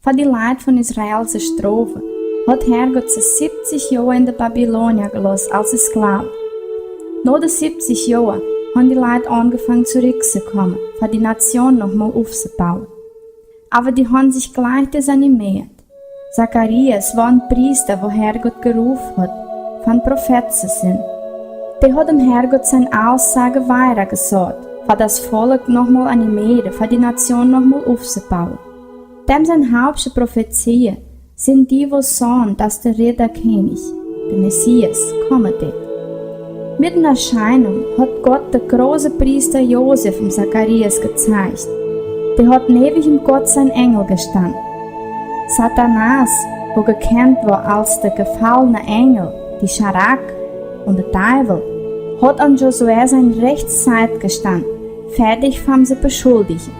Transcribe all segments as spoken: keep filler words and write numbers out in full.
Fa die Leit von Israel se strofe, hot Herrgott se siebzig Joa en de Babilonia gelost aus Sklave. No de siebzig Joa han die Leit aungefangen zurück se kommen, fa die Nation noch mol ufsebauen. Awa die han sich gleich desanimeet. Zacharias wor en Priesta, wo Herrgott gerof hot, von Profet se sin. De hot em Herrgott sein Aussage weira gesaut, fa das Volk noch mol animere, fa die Nation noch mol ufsebauen. Dem sein hauptsche Profezie sin die, wo saun, dass de Redda Kenig, de Messias, komme deit. Mit en Erscheinung hot Gott de große Priesta Josef em Zacharias gezeigt. De hot newich em Gott sein Engel gestan. Satanas, wo gekennt wor als de gefallne Engel, die Scharak un de Deiwel, hot an Josuä sein rechts Seit gestan, fertig fam se beschuldigen.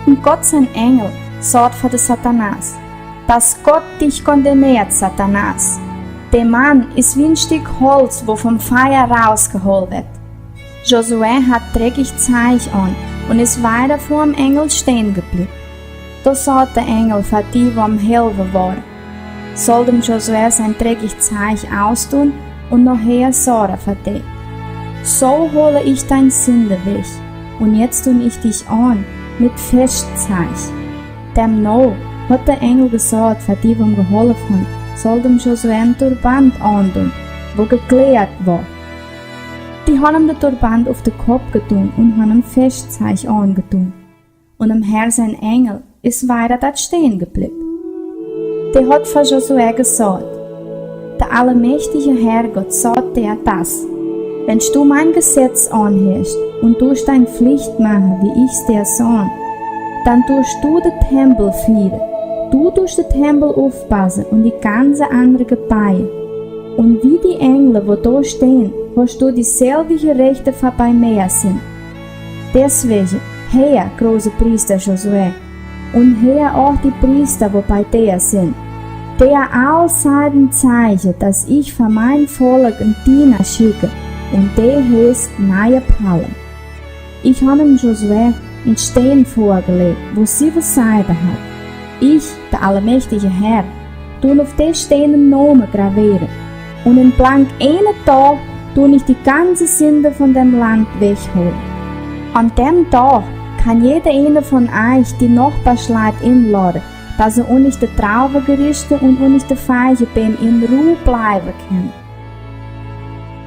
Un Gott sein Engel saut fa de Satanas: Dass Gott dich kondeneet, Satanas. De Mann is wie en Stick Holz, wo vom Feia rausgeholt wett. Josuä hat dreckig Zeich aun un is weira vor em Engel stehn geblieb. Do saut de Engel fa die, wo em helwe wore: Soll dem Josuä sein dreckig Zeich ausdun un nohher sora fa de. So hole ich dein Sinde weg, un jetzt dun ich dich aun mit fesch Zeich. Demno hot de Engel gesaut fa die, wo em geholf han, soll dem Josuä en Turband aundun, wo gekläat wor. Die han em de Turband uf de Kopp gedun un han em fesch Zeich aungedun. Un em Herr sein Engel is weira dat stehn geblieb. De hot fa Josuä gesaut: De allmächtige Herrgott saut der das: Wenn du mein Gesetz aunhältst un duscht dein Pflicht mache, wie ich's der saun, dann duscht du de Tempel fiere, du duscht de Tempel ufpasse un die ganze andere Gebeie. Un wie die Engle, wo do stehn, hoscht du dieselwige Rechte fa bei mir sin. Deswege, heer, große Priesta Josuä, un heer och die Priesta, wo bei der sin, der all Seiten zeiche, dass ich fa mein Volk en Diena schicke, un de heeßt Naja Palem. Ich han em Josuä en Stehn vorgelegt, wo siwwe Seite hat. Ich, de allmächtige Herr, dun uf de Stehn en Nome gravere, un en blank eene Dag dun ich die ganze Sinde von dem Land weghole. An dem Dag kann jede eene von eich die Nochbarsleit inlode, dass se unner de Trauwegerischte un unner de Feigebeem en Ruh bleiwe kenne.